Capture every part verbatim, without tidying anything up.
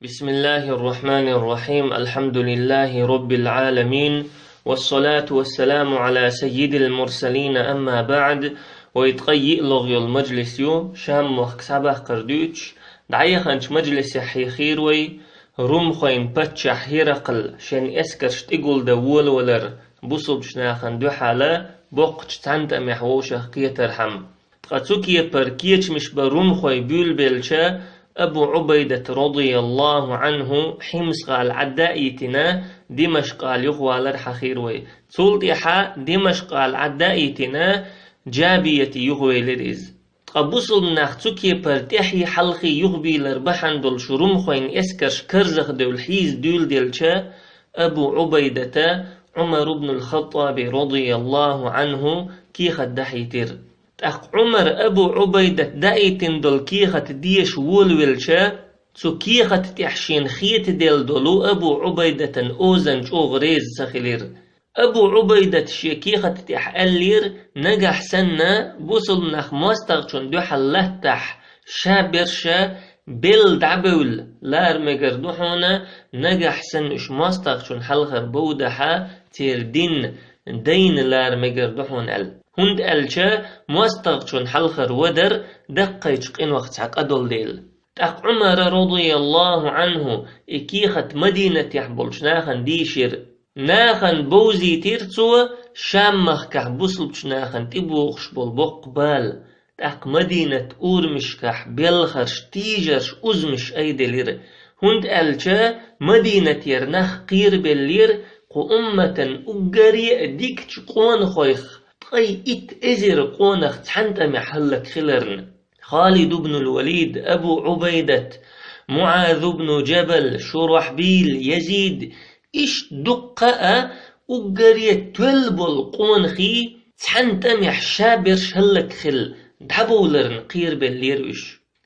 بسم الله الرحمن الرحيم. الحمد لله رب العالمين. والصلاة والسلام على سيد المرسلين. أما بعد. Вай ткъаь йиълагӀа йола мажлис ю, Шам-мохк схьабаккхар дуьйцуш, дӀаяханчу мажлисехь хьехийра вай, румхойн паччахь ХӀиракъл шен эскарш тӀегулдан волавалар бусулбачу нахана дуьхьал боккхачу цхьана тӀамехь вовшах кхетархьама. Ткъа цу кепара кечамаш бан румхой буьйлабелча, Абу Ӏубайдат, радияллаху Ӏанху, Хьимс-гӀала Ӏадда а йитина, Димашкъ-гӀала юхавалар хьахийра вай. Цул тӀаьхьа Димашкъ-гӀала Ӏадда а йитина, Джабияте юхавелира иза. Ткъа бусулба нах цу кепара тӀаьхьий-хьалхий юхабийлар бахьана долуш румхойн эскарш карзахдевлла хьийза дуьйладелча, Абу Ӏубайдата Ӏумар ибн ал-ХаттӀаби, радияллаху Ӏанху, кехат дахьийтира. ТӀаккха Ӏумар Абу Ӏубайдат даийтина долу кехат деша волавелча, цу кехат тӀехь шена хетаделла долу Абу Ӏубайдатан озан чӀогӀа реза ца хилира. Абу Ӏубайдат шен кехат тӀехь аьллера: «Нагахь санна бусулба нах мостагӀчунна дуьхьал латтахь, ша берш белла дӀабевлла лара мегар ду хьуна, нагахь санна уьш мостагӀчунна хьалхара бовдахь, церан дин дайна лара мегар ду хьуна», — аьлла. ХӀунда аьлча мостагӀчунна хьалхара вадар даккхийчу къинойх цхьа къа долу дела. ТӀаккха Ӏумара, радияллаху Ӏанху, и кехат Мадинатехь болчу нахана дийшира. Нахана бовзийтира цо Шам-махкахь бусулбачу нахана тӀебогӀуш болу боккха бала. ТӀаккха Мадинат урамашкахь белхарш, тийжарш, узамаш айделира, хӀунда аьлча Мадинатера нах кхерабеллера кху умматан уггаре а дикачу къонахойх ткъе итт эзар къонах цхьана тӀамехь хӀаллакьхиларна. Халид ибн ал-Валид, Абу Ӏубайдат, МуӀаз ибн Джабал, Шурахьбил, Язид, иштта дуккха а уггаре тоьлла болу къонахий цхьана тӀамехь ша берш хӀаллакьхилла дӀабовларна кхерабеллера уьш.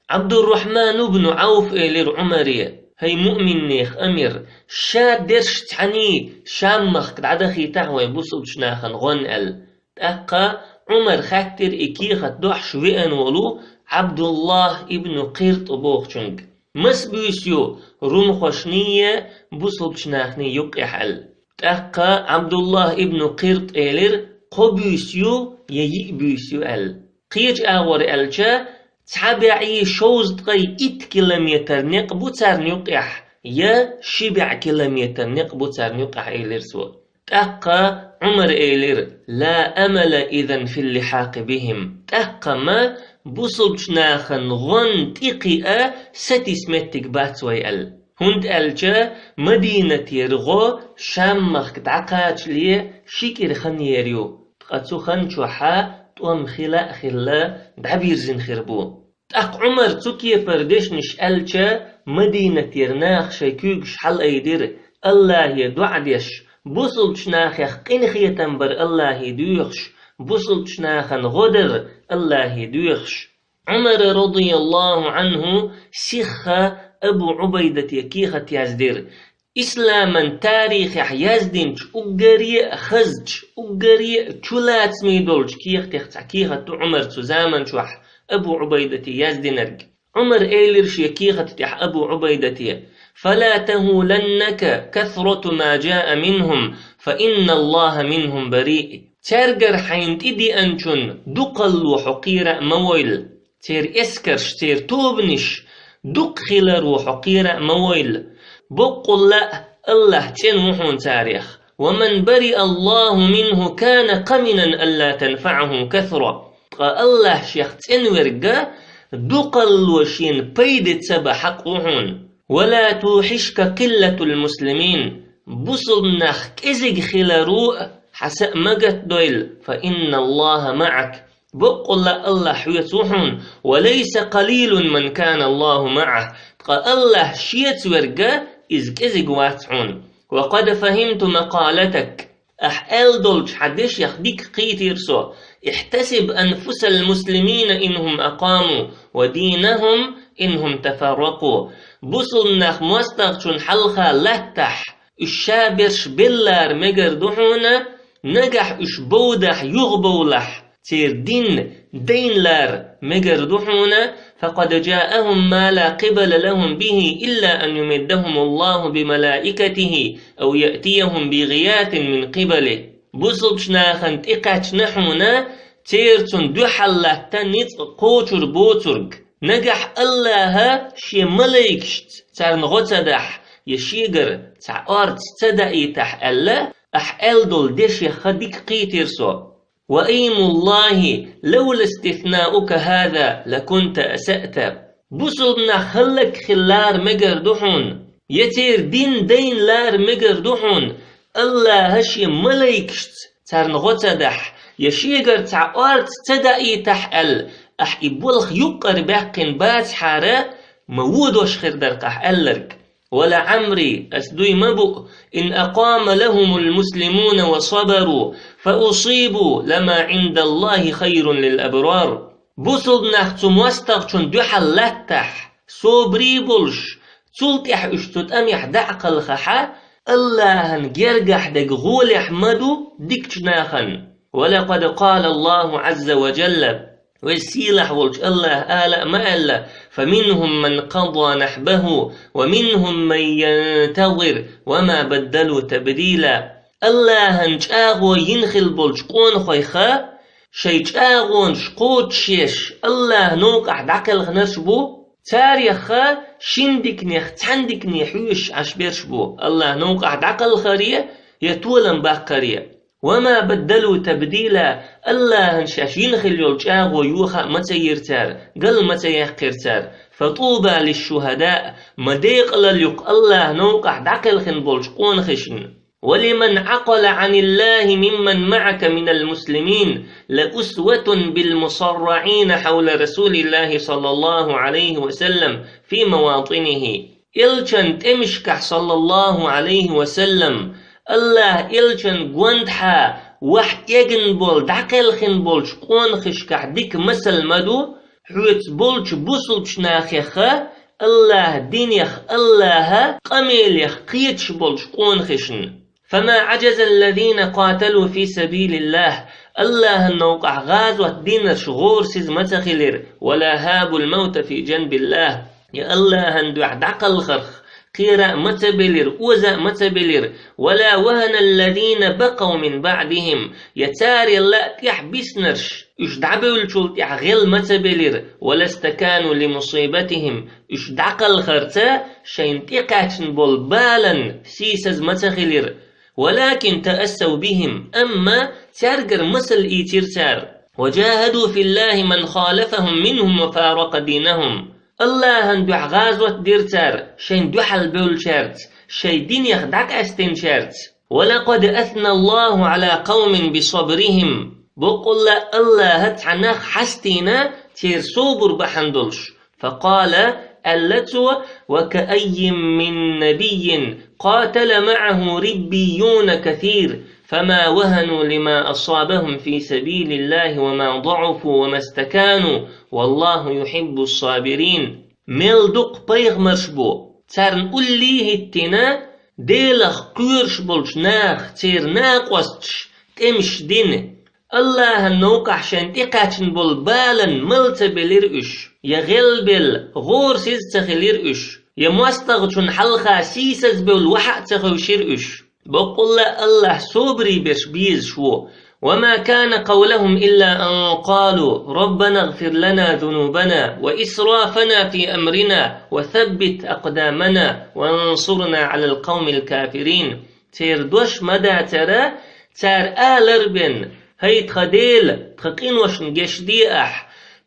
Ӏабдуррахьман ибн Ӏауф элира Ӏумаре: «ХӀай муъминнех амир, ша дерш цхьаьний Шам-махка дӀадахийтахьа вай бусулбачу нахана гӀон», — аьлла. ТӀаккха Ӏумар хаьттира и кехат дохьуш веана волу Ӏабдуллахь ибн Къирт бохучуьнга: «Маса буьйса ю румхошний я бусулбачу нахний юккъехь?» — аьлла. ТӀаккха Ӏабдуллахь ибн Къирт элира: «Кхо буьйса ю я йиъ буьйса ю», — аьлла. Кхечу агӀор аьлча, цхьа бӀе шовзткъе итт километр некъ бу царна юккъехь, я ши бӀе километр некъ бу царна юккъехь, элира цо. ТӀаккха Ӏумара элира: «Ла амала изан фил лихьакъи бихим». ТӀаккха ма бусулбачу нахана гӀон тӀекхиа сатийса меттиг бац вай аьлла. ХӀунда аьлча Мадинатера гӀо Шам-махка дӀакхачале ши кӀира хан ер ю. Ткъа цу хан чохь тӀом хила а хилла, дӀабирзина хир бу. ТӀаккха Ӏумар цу кепара дешнаш аьлча, Мадинатера наха шайн куьйгаш хьалаайдира, Аллахье доӀа деш, бусулбачу нахех къинхетам бар Аллахье доьхуш, бусулбачу нахана гӀо дар Аллахье доьхуш. Ӏумара, радияллаху Ӏанху, сихха Абу Ӏубайдате кехат яздира. Исламан тарихехь яздинчу уггаре а хазачу, уггаре а чулацаме долчу кехатех цхьа кехат ду Ӏумар цу заман чохь Абу Ӏубайдате яздинарг. Ӏумар элира шен кехат тӀехь Абу Ӏубайдате: «Фала тагьуланнака касрату ма джаа минхум, фа инна Аллаха минхум бариъ». Цаьргара хьайна тӀедеанчун дукхалло хьо кхера а ма войла. Церан эскарш, церан тобанаш дукха хиларо хьо кхера а ма войла. Боккъалла а Аллахь цӀена ву хьуна царех. «Ва ман бариа Аллаху минху кана каминан алла танфа'аху касра». Ткъа Аллахь шех цӀена верг дукхалло шена пайда ца бан хьакъ ву хьуна. «Ва ла тухьишка къиллатул муслимин». Бусулба нах кӀезиг хиларо а хьан са а ма гатдойла, «фа инна Аллаха ма'ак». Боккъалла Аллахь хьоьца ву хьуна, «ва лайса къалилун ман кана Аллаху ма'аху», ткъа Аллахь шеца верг иза кӀезиг вац хьуна. «Ва къад фахимту макъалатак». Ахь аьлла долчу хьан дешех дика кхийтира со: «Ихьтасиб анфусал муслимина инхум акъаму, ва динахум инхум тафарракъу». Бусулба нах мостагӀчун хьалха латтахь, уьш ша берш беллара мегар ду хьуна, нагахь уьш бовдахь, юхабовлахь, церан дин дайнлара мегар ду хьуна, فقد جاءهم ما لا قبل لهم به إلا أن يمدهم الله بملائكته أو يأتيهم بغياث من قبله. Бусалба нахана тӀекхаьчна хьуна, церан цунна дуьхьал латта ницкъ кхочур боцург. Нагахь Аллаха шен малайкашца царна гӀо ца дахь, я шегара цхьа орца ца даийтахь аьлла, ахь аьлла долу дешех дика кхийтира со. وأيم الله لولا استثناؤك هذا لكنت أسأت. Бусалба нах хӀаллакьхила лара мегар ду хьуна, я церан дин дайна лара мегар ду хьуна, Аллаха шен малайкашца царна гӀо ца дахь, я шегара цхьа орца ца даийтахь аьлла, ахь и болх юккъара баьккхина бацахьара, ма водош хир дара-кх ахь аьлларг. ولعمري, ас дуй ма буу, إن أقام لهم المسلمون وصبروا فأصيبوا لما عند الله خير للأبرار. Бусалба нах цу мостагӀчун дуьхьал латтахь, собаре болуш, цул тӀаьхьа уьш цу тӀамехь дӀа а кхалхахь, Аллахьан гергахь дерг гӀолехь ма ду дикачу нахана. ولقد قال الله عز وجل, Веза-Сийлахь волчу Аллаха ала а ма аьлла: فمنهم من قضى نحبه ومنهم من ينتظر وما بدلوا تبديلا. Аллахьан чӀагӀо йина хилла болчу къонахойх, шайн чӀагӀонаш кхочушъеш, Аллаха новкъахь дӀакхелхинарш бу, царех шина диканех цхьана дикане хьоьжуш Ӏаш берш бу, Аллаха новкъахь дӀакхалхаре я толам баккхаре. وما بدلوا تبديلا, Аллахьан шаьш йина хилла йолу чӀагӀо йоха а ма ца йира цара, гал ма ца яьккхира цара. فطوبى للشهداء, ма декъалалла ю-кх Аллаха новкъахь дӀакхелхина болчу къонахашна. ولمن عقل عن الله ممن معك من المسلمين لأسوة بالمصرعين حول رسول الله صلى الله عليه وسلم في مواطنه. Элчан тӀемашкахь, саллаллаху Ӏалайхи ва саллам, Аллаха Элчан гондахьа вахь эгна болу дӀакхелхина болчу къонахашкахь дика масал ма ду, хьоьца болчу бусалбачу нахеха, Аллаха динех, Аллаха къамелех кхеташ болчу къонахашна. فما عجز الذين قاتلوا في سبيل الله, Аллахьан новкъахь гӀазот динарш гӀорасиза ма ца хилира, ولا هابوا الموت في جنب الله, я Аллахьан дуьхьа дӀакхалхарх кхера а ма ца белира, оза а ма ца белира, ولا وهن الذين بقوا من بعدهم, я царел а тӀехь биснарш, уьш дӀабевллачул тӀехь гӀел ма ца белира, ولا استكانوا لمصيبتهم, уьш дӀакхалхарца шайна тӀекхаьчна болу балан сийсаз ма ца хилира. ولكن تأسوا بهم, амма цаьргара масал ийцира цара. وجاهدوا في الله من خالفهم منهم وفارق دينهم. Аллахьан дуьхьа гӀазот дира цара, шайн дуьхьал бевллачаьрца, шайн динех дӀакъаьстинчаьрца. ولقد أثنى الله على قوم بصبرهم. Боккъалла Аллаха цхьа нах хьастийна, церан собар бахьана долуш. فقال, аьлла цо: وكأين من نبي قاتل معه ربيون كثير فما وهنوا لما أصابهم في سبيل الله وما ضعفوا وما استكانوا والله يحب الصابرين. Мел дукха пайхамарш бу, царна уллий хӀиттийна, Делах кхоьруш болчу наха церан накъосташа тӀемаш дина. Аллахьан новкъахь шайна тӀекхаьчна болу балан мала ца белира уьш, я гӀелбелла, гӀорасиза ца хилира уьш, я мостагӀчун хьалха сийсазбевлла ваха а ца хевшира уьш. Боккъалла Аллахь собаре берш безаш ву. وما كان قولهم إلا أن قالوا ربنا اغفر لنا ذنوبنا وإسرافنا في أمرنا وثبت أقدامنا وانصرنا على القوم الكافرين. Церан дош ма дацара, цара алар бен: «ХӀай тхан Дела, тхан къиношна гечде ахь,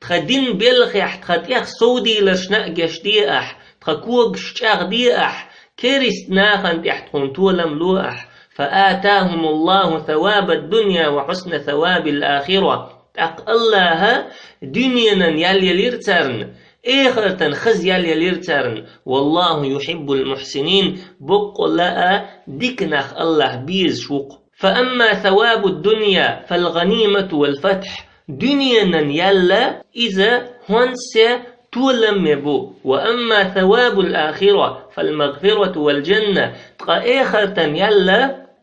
тхан дин белхехь тхан тӀех совдийларшна а гечде ахь, тхан когаш чӀагӀде ахь, керист нахана тӀехь тхуна толам ло ахь». فآتاهم الله ثواب الدنيا وحسن ثواب الآخرة. ТӀаккха Аллаха дуьненан ял елира царна, эхартан хаза ял елира царна. والله يحب المحسنين. Боккъалла а дика нах Аллахь безаш ву-кх. فأما ثواب الدنيا فالغنيمة والفتح. Дуьненан ял иза хӀонсе, толаме бу. وأما ثواب الآخرة فالمغفرة والجنة. Ткъа эхартан ял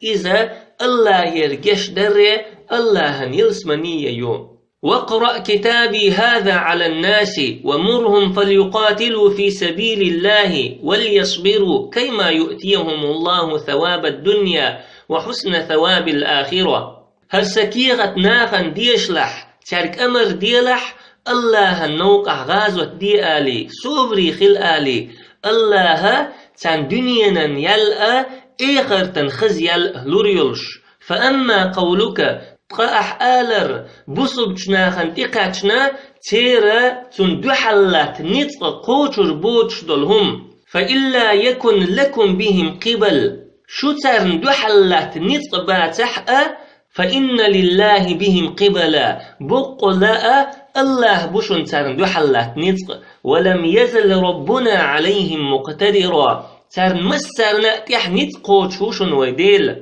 иза Аллахьера гечдаре, Аллахьан ялсамание ю. واقرأ كتابي هذا على الناس ومرهم فليقاتلوا في سبيل الله وليصبروا كيما يؤتيهم الله ثواب الدنيا وحسن ثواب الآخرة. ХӀара са кехат нахана дешалахь, цаьрга амар делахь, Аллахьан новкъахь гӀазот де алий, собаре хила алий, Аллахьа царна дуьненан ял а, эхартан хаза ял а лур йолуш. فأما قولك, ткъа ахь алар, бусулбачу нахана тӀекхаьчна, церан цунна дуьхьал латта ницкъ кхочур боцуш долу хӀума. فإلا يكن لكم بهم قبل, шу царна дуьхьал латта ницкъ бацахь а, فإن لله بهم قبلا, боккъала а, Аллахь бу шуна царна дуьхьал латта ницкъ. ولم يزل ربنا عليهم مقتدرا, царна массарна а тӀехь ницкъ кхочуш ву шуна вай Дела.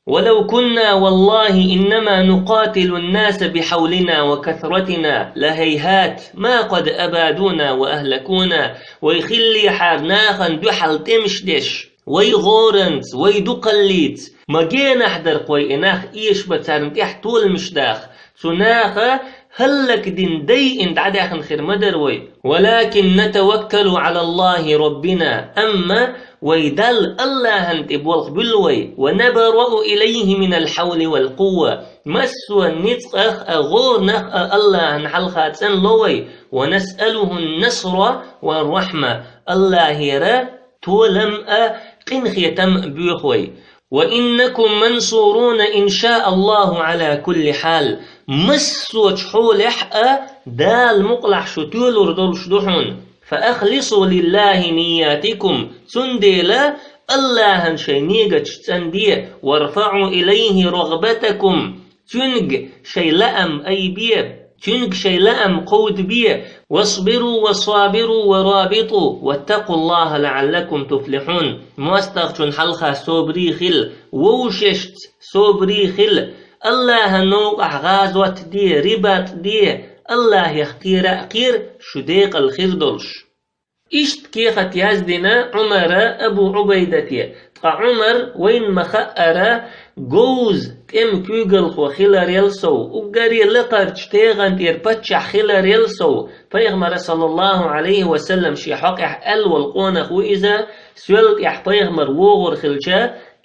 ولو كنا والله إنما نقاتل الناس بحولنا وكثرتنا لهيهات ما قد أبادونا وأهلكونا, вай хиллехьара нахана дуьхьал тӀемаш деш, вай гӀоранца, вай дукхаллица, ма генахь дара-кх вай и нах эшабан, царна тӀехь толамаш даха, цу наха хӀаллакдина, дайина дӀадаьхна хир ма дара вай. ولكن نتوكل على الله ربنا, амма вай Далла Аллахьан тӀе болх буьллу вай, ونبرأ إليه من الحول والقوة, массо а ницкъах а, гӀоранах а Аллахьан хьалха цӀанло вай, ونسأله النصر والرحمة, Аллахьера толам а, къинхетам а боьху вай. وإنكم منصورون إن شاء الله على كل حال, массочу хьолехь а Дала мукъалахь шу тоьлур долуш ду хьуна. فأخلصوا لله نياتكم, цундела Аллахьан шайн негаташ цӀанде, وارفعوا إليه رغبتكم, Цуьнга шайн лаам айбе, Цуьнга шайн лаам кховдабе, واصبروا وصابروا ورابطوا واتقوا الله لعلكم تفلحون. МостагӀчунна хьалха собаре хила, вовшашца собаре хила, Аллахьан новкъахь гӀазот де, рибат де, Аллахьех кхера а кхера, шу декъала хир долуш. Иштта кехат яздина Ӏумара Абу Ӏубайдате, ткъа Ӏумар, вайна ма-хаъара, говза тӀеман куьйгалхо хиларел сов, уггаре лакхарчу тӀегӀан тӀера паччахь хиларел сов, Пайхамара, саллаллаху Ӏалайхи ва саллам, шен хьокъехь аьлла волу къонах ву иза, соьл тӀехь Пайхамар вогӀур хилча,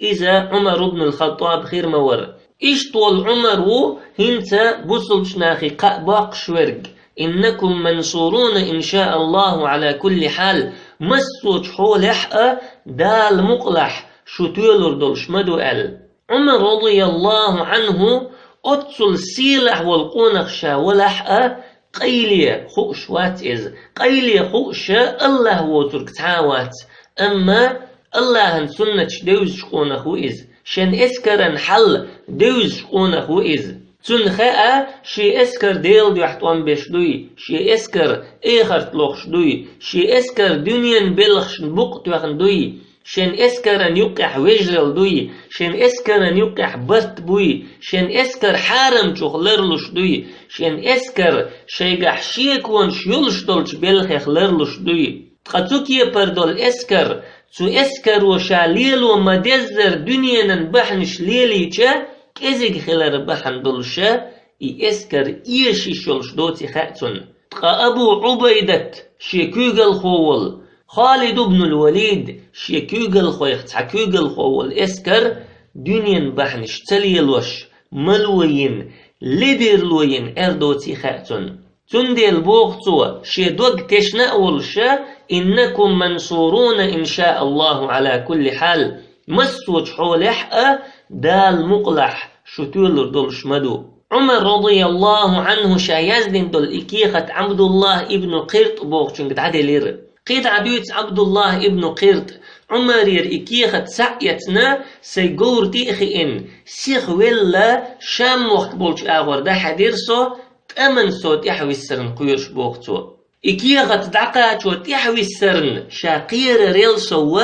иза Ӏумар ибн ал-Хаттаб хир ма вара. Иштта волу Ӏумар ву хӀинца бусулбачу нахе кхаъ боккхуш верг: إنكم منصورون إن شاء الله على كل حال, массочу хьолехь а Дала мукъалахь шу тоьлур долуш ма ду аьлла. Ӏумар, радияллаху Ӏанху, оццул сийлахь волу къонах ша валахь а, къайле хууш вац иза. Къайле хууш Аллахь воцург цхьа а вац. Амма Аллахьан суннаташ девзачу къонах ву иза. Шен эскаран хьал девзачу къонах ву иза. Цунна хаьа, шен эскар Делан дуьхьа тӀом беш дуй, шен эскар эхарт лохуш дуй, шен эскар дуьненан белхашна букъ тоьхна дуй, шен эскаран юккъехь вежаралла дуй, шен эскаран юккъехь барт буй, шен эскар хьарамчух ларлуш дуй, шен эскар шайгахь шеконаш йолуш долчу белхех ларлуш дуй. Ткъа цу кепара долу эскар, цу эскаро ша лело ма-деззара дуьненан бахьанаш лелийча, кӀезиг хилар бахьана долуша, и эскар эшийш йолуш доций хаьа цунна. Ткъа Абу Ӏубайдат, шен куьйгалхо волу, Халид ибн ал-Валид, шен куьйгалхойх цхьа куьйгалхо волу эскар дуьненан бахьанаш ца лелош, мало йина, ледарло йина эр доций хаьа цунна. Цундела боху цо, шен дог тешна а волуша: إنكم منصورون إن شاء الله على كل حال, массочу хьолехь а Дала мукъалахь шу тоьлур долуш ма ду. Ӏумар, радияллаху Ӏанху, ша яздина долу и кехат Ӏабдуллах ибн Кхирт бохучуьнга дӀаделира. КхидӀа дуьйцу Ӏабдуллах ибн Кхирт: Ӏумарера и кехат схьа а эцна, сайн говр тӀе а хиъна, сиха велла, Шам-мохк болчу агӀор дӀахьаьдира со, тӀаман со тӀаьхьависсарна кхоьруш, боху цо. И кехат дӀакхачо тӀаьхьависсарна ша кхерарел сов,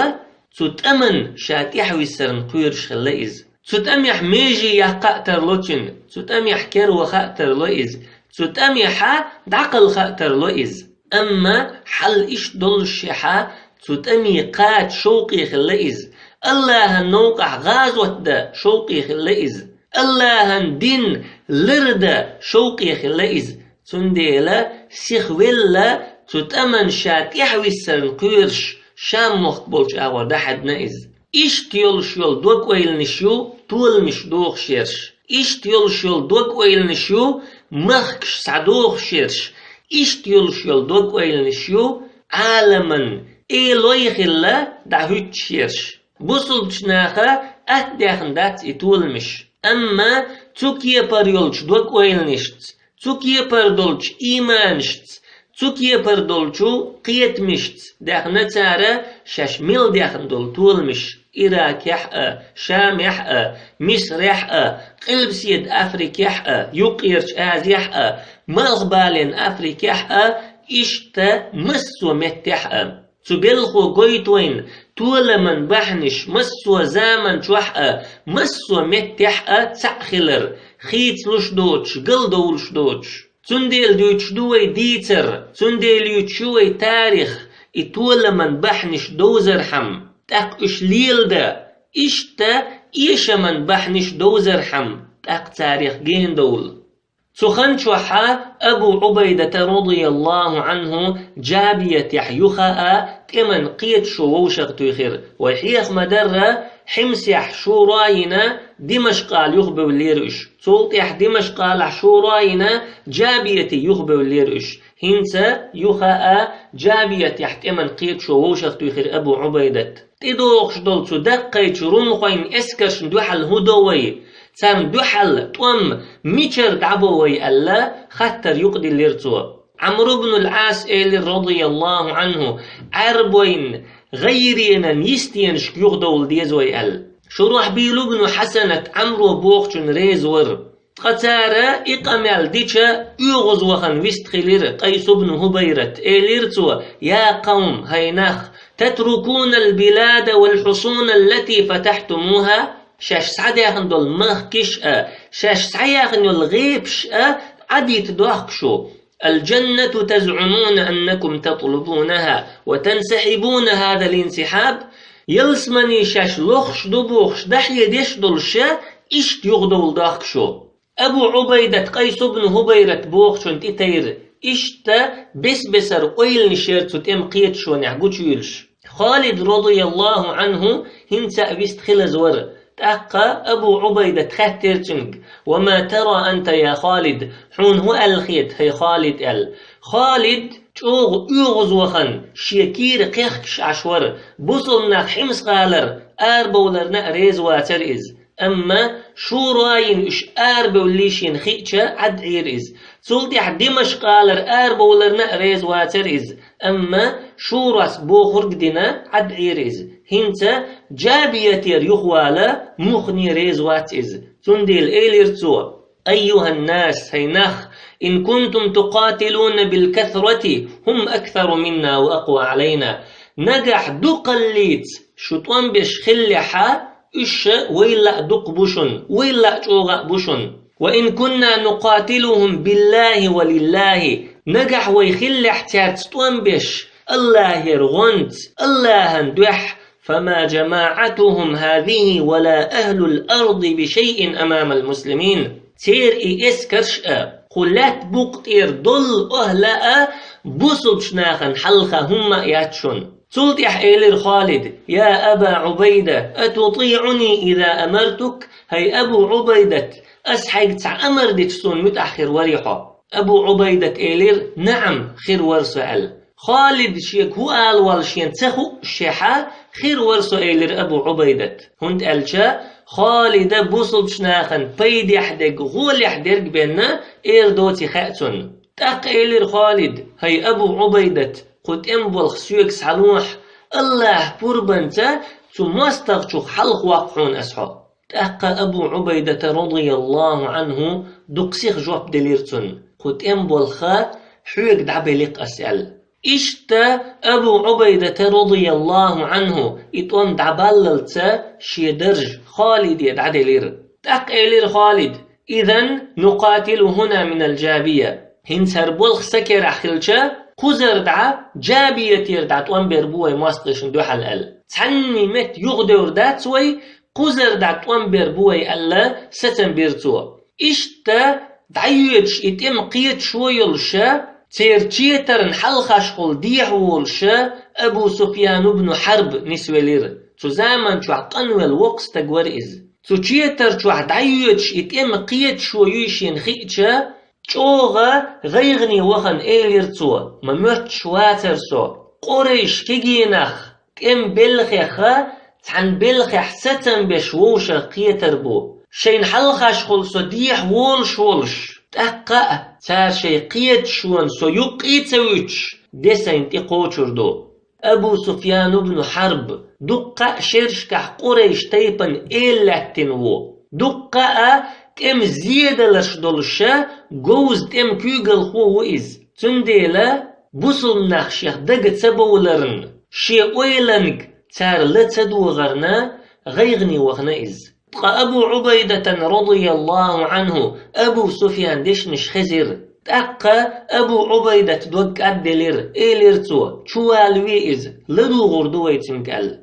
цу тӀаман ша тӀаьхьависсарна кхоьруш хилла иза. Цу тӀамехь меже яккха а тарло цуьнан, цу тӀамехь керваха а тарло иза, цу тӀамехьа дӀакхалха а тарло иза. Амма хьал иштта доллушехьа, цу тӀаме кхача шовкъе хилла иза. Аллахьан новкъахь гӀазот дан шовкъе хилла иза. Аллахьан дин лардан шовкъе хилла иза. Цундела сиха велла, цу тӀаман ша тӀехьависсарна кхоьруш, Шам-мохк болчу агӀор дӀахьаьдна иза. Иштта йолуш йолу дог-ойланаш ю толамаш дохуш ерш. Иштта йолуш йолу дог-ойланаш ю махкаш схьадохуш ерш. Иштта йолуш йолу дог-ойланаш ю Ӏаламан элой хилла дӀахӀуьттуш ерш. Бусулбачу наха атта даьхна дац и толамаш. Амма цу кепара йолчу дог-ойланашца, цу кепара долчу ийманашца, цу кепара долчу кхетамашца даьхна цара шаьш мел даьхна долу толамаш Иракехь а, Шамехь а, Мисрехь а, Къилбаседа Африкехь а, Юккъерчу Азехь а, Малхбален Африкехь а, иштта массо а меттехь а. Цу белхо гойту вайна толаман бахьанаш массо а заман чохь а, массо а меттехь а цхьаъ хилар, хийцалуш доцуш, галдовлуш доцуш. Цундела дуьйцуш ду вай дийцар, цундела юьйцуш ю вай тарих, и толаман бахьанаш довзархьама, тӀаккха уьш леладан, иштта эшаман бахьанаш довзархьама, тӀаккха царах гена довла. Цу хан чохьа Абу Ӏубайдата, радияллаху Ӏанху, Джабиятехь юха а тӀеман кхеташо вовшахтуьйхира. Вай хьеха ма-дарра, Хьимсехь шуро а йина, Димашкъала юхабевллера уьш. Цул тӀаьхьа Димашкъалахь шуро а йина, Джабияте юхабевллера уьш. ХӀинца юха а Джабиятехь тӀеман кхеташо вовшахтуьйхира Абу Ӏубайдат. ТӀедогӀуш долу цу даккхийчу румхойн эскаршна дуьхьал хӀун до вай? Царна дуьхьал тӀом мичара дӀабо вай аьлла, хаттар юкъадиллира цо. Ӏамр ибн ал-Ӏас элира, радияллаху Ӏанху, Ӏаьрбойн гӀайренан йистенашка юхадовла деза вай аьлла. Шурахьбил ибн Хьасанат Ӏамро бохучунна реза вара. Ткъа цара и къамел дича, оьгӀазвахана вистхилира Къайс ибн ХӀубайрат. Элира цо: «Я къавм, хӀай нах, татрукуна ал-билада вал-хьусуна аллати фатахьтумуха?» Шаьш схьадаьхна долу махкаш а, шаьш схьаяьхна йолу гӀепаш а Ӏадийта дохку шу. «Ал-джанната тазъумуна аннакум татлубунаха ва тансахьибуна хазал инсихьаб». Ялсамани шаьш лохуш ду бохуш, дӀахьедеш долуш а, иштта юхадовла дохку шу. Абу Ӏубайдат Къайс ибн ХӀубайрат бохучун тӀетайра, иштта бес-бесара ойланаш яра цу тӀеман кхеташонехь гучуйуьйлуш. Халид, радияллаху Ӏанху, хӀинца а вистхилаза вара. ТӀаккха Абу Ӏубайдат хаьттира цуьнга: «Ва ма тара анта, я Халид? Хьуна хӀун аьлла хета, хӀай Халид?» – аьлла. Халид чӀогӀа оьгӀазвахана, шен кийра кхехкаш Ӏаш вара. Бусулба нах Хьимс-гӀалара арабовларна а реза вацара иза. Амма шуро а йина уьш арабевллий шена хиъча, Ӏад Ӏийра иза. Цул тӀаьхьа Димашкъ-гӀалара арабовларна а реза вацара иза. Амма шурос бохург а дина, Ӏад Ӏийра иза. ХӀинца Джабиятера юхавала муххале реза вац иза. Цундела элира цо: «Айюханнас, хӀай нах, ин кунтум тукъатилуна билкасрати, хӀум аксару минна ва акъва Ӏалайна». Нагахь дукхаллица шу тӀом беш хиллехьа, уьш вайла а дукха бу шуна, вайла а чӀогӀа а бу шуна. «Ва ин кунна нукъатилухум биллахи ва лиллахи». Нагахь вай хиллехь цаьрца тӀом беш, Аллахьера гӀонца, Аллахьан дуьхьа, «фама джамаӀатухум хазихи ва ла ахлул арди бишайин амамал муслимин». Церан и эскарш а, кху лаьтта букъа тӀера долу охӀла а бусулбачу нахана хьалха хӀумма а яц шуна. Цул тӀаьхьа элира Халид: «Я Аба Ӏубайда, атутиӀуни иза амартук?» ХӀай Абу Ӏубайдат, ас хьайга цхьа амар дича суна муьтӀахь хир варий хьо? Абу Ӏубайдат элира: «НаӀам, хир вара со», – аьлла. Халид шега хӀун ала воллу шена ца хуъушехьа, «Хир вара со», – элира Абу Ӏубайдат. ХӀунда аьлча Халида бусулбачу нахана пайдехь дерг, гӀолехь дерг бенна эр доций хаьа цунна. ТӀаккха элира Халид: «ХӀай Абу Ӏубайдат, кху тӀеман болх соьга схьалохьа, Аллахьан пурбанца цу мостагӀчух хьалхавоккху хьуна ас хьо». ТӀаккха Абу Ӏубайдата, радияллаху Ӏанху, дукха сиха жоп делира цунна: «Кху тӀеман болх хьоьга дӀабели-кх ас», – аьлла. Иштта Абу Ӏубайдата, радияллаху Ӏанху, и тӀом дӀабаллалца шен дарж Халиде дӀаделира. ТӀаккха элира Халид: «Изан нукъатилу хӀуна минал джабия». ХӀинца хӀара болх сан керахь хилча, кхузара дӀа Джабиятера дӀа тӀом бер бу вай мостагӀашна дуьхьал аьлла. Цхьанний метта юхадевр дац вай, кхузара дӀа тӀом бер бу вай аьлла, сацам бира цо. Иштта ДӀайоьдуш и тӀема кхеташо йолуша, церан четарна хьалхашхула дехьа волуша Абу Суфьян ибн Хьарб нисвелира. Цу заман чохь къанвелла воккха стаг вара иза. Цу четар чохь дӀайоьдуш и тӀема кхеташо юй шена хиъча, чӀогӀа гӀайгӀане вахана элира цо: «Ма моьттуш вацара со. Къурайш кегий нах тӀеман белхеха, цхьана белхехь сацам беш вовшах кхетар бу. Шайна хьалхашхула со дехьа волуш волуш, тӀаккха а цара шайн кхеташонна со юккъе а ца вуьтуш, де сайна тӀе кхочур ду». Абу Суфьян ибн Хьарб дуккха а шерашкахь Къурайш тайпана эла лаьттина ву. Дуккха а тӀеман зеделларш долуша, говза тӀеман куьйгалхо ву иза. Цундела бусулба нах шех дага ца бовларна, шен ойланга цара ла ца догӀарна, гӀайгӀане вахана иза. Ткъа Абу Ӏубайдатан, радияллаху Ӏанху, Абу Суфьян дешнаш хезира. ТӀаккха Абу Ӏубайдат дог кӀадделира, элира цо: «Чувалаве иза, ладугӀур ду вай цуьнга», – аьлла.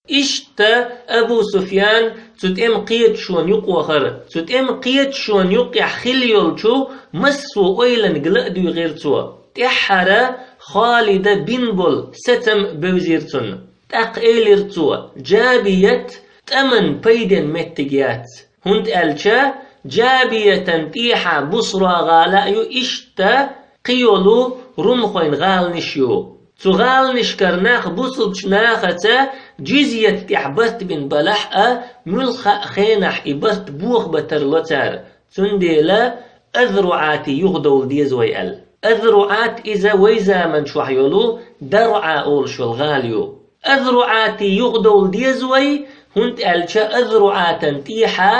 Иштта Абу Суфьян цу тӀеман кхеташонан юкъа вахара. Цу тӀеман кхеташонан юккъехь хилла йолчу массо а ойланга ла а дуьйгӀира цо. ТӀаьххьара Халида бина болу сацам бевзира цунна. ТӀаккха элира цо: «Джабият тӀаман пайден меттиг яц, хӀунда аьлча Джабиятан тӀехьа Бусра гӀала а ю, иштта кхин йолу румхойн гӀаланаш ю. Цу гӀаланашкара нах бусулбачу нахаца джизйат тӀехь барт бина балахь а, муьлхха а хенахь и барт бохабан тарло цара. Цундела АзруӀати юхадовла деза вай», – аьлла. АзруӀат иза вай заман чохь йолу ДарӀа олуш йолу гӀала ю. АзруӀати юхадовла деза вай, хӀунда аьлча АзруӀатан тӀехьа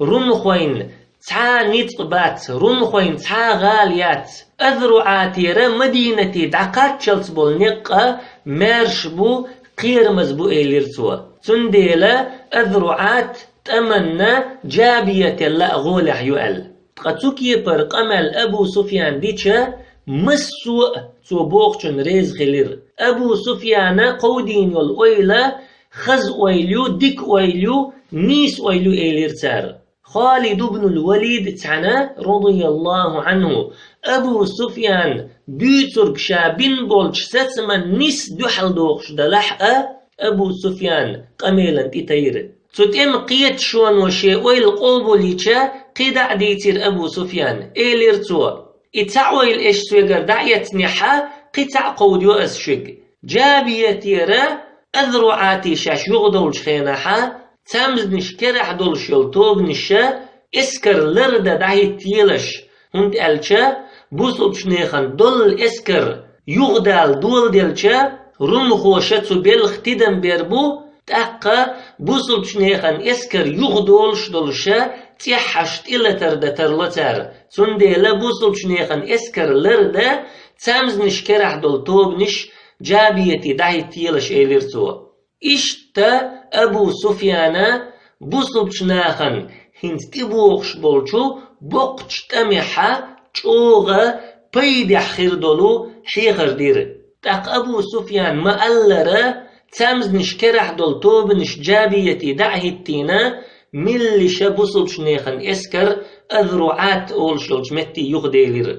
румхойн цхьа а ницкъ бац, румхойн цхьа а гӀала яц. АзруӀатера Мадинате дӀакхаччалц болу некъ а маьрша бу, кхерамаза бу, элира цо. Цундела АзруӀат тӀаманна Джабиятел лаа гӀолехь ю аьлла. Ткъа цу кепара къамел Абу Суфьян дича, массо а цо бохучунна реза хилира. Абу Суфьяна кховдийна йолу ойла хаза ойла ю, дика ойла ю, нийса ойла ю, элира цара. Халид ибн ал-Валид цхьаьна, радияллаху Ӏанху, Абу Суфьян дуьйцург ша бина болчу сацаман нис дуьхьал дохуш далахь а, Абу Суфьян къамелан тӀе тайра. Цу тӀеман кхеташоно шен ойла къобал йича, кхидӀа а дийцира Абу Суфьян. Элира цо: «И цхьа ойла эшна соьгара дӀаэцнехьа, кхин цхьаъ кховдайо ас шуьга. Джабиятера АзруӀати шаьш юхадовлучу хенахьа, цамзнаш керахь долуш йолу тобанаша эскар лардан дӀахӀиттаелаш, хӀунда аьлча бусулбачу нехан доллу эскар юхадала доладелча, румхоша цу белхан тидам бер бу, тӀаккха бусулбачу нехан эскар юхадолуш долуша цӀеххьаш тӀелатар дан тарло цара. Цундела бусулбачу нехан эскар лардан цамзнаш керахь долу тобанаш Джабияте дӀахӀиттаелаш», – элира цо. Иштта Абу Суфьяна бусулбачу нахана хӀинца тӀебогӀуш болчу боккхачу тӀамехьа чӀогӀа пайдехь хир долу хьехар дира. ТӀаккха Абу Суфьян ма-аллара, цамзнаш керахь долу тобанаш Джабияте дӀа а хӀиттийна, миллиша бусулбачу нехан эскар АзруӀат олуш йолчу метте юхаделира.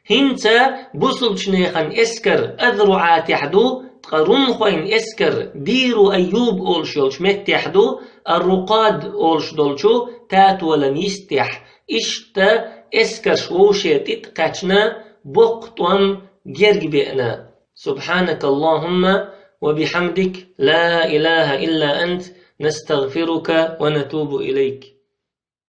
ХӀинца бусулбачу нехан эскар АзруӀатехь ду, ткъа румхойн эскар Диру Айюб олуш йолчу меттехь ду, Ар-Рукъад олуш долчу татолан йистехь. Иштта эскарш вовше тӀитӀа кхаьчна, боккха тӀом герга беана. سبحانك اللهم وبحمدك، لا إله إلا أنت، نستغفرك ونتوب إليك.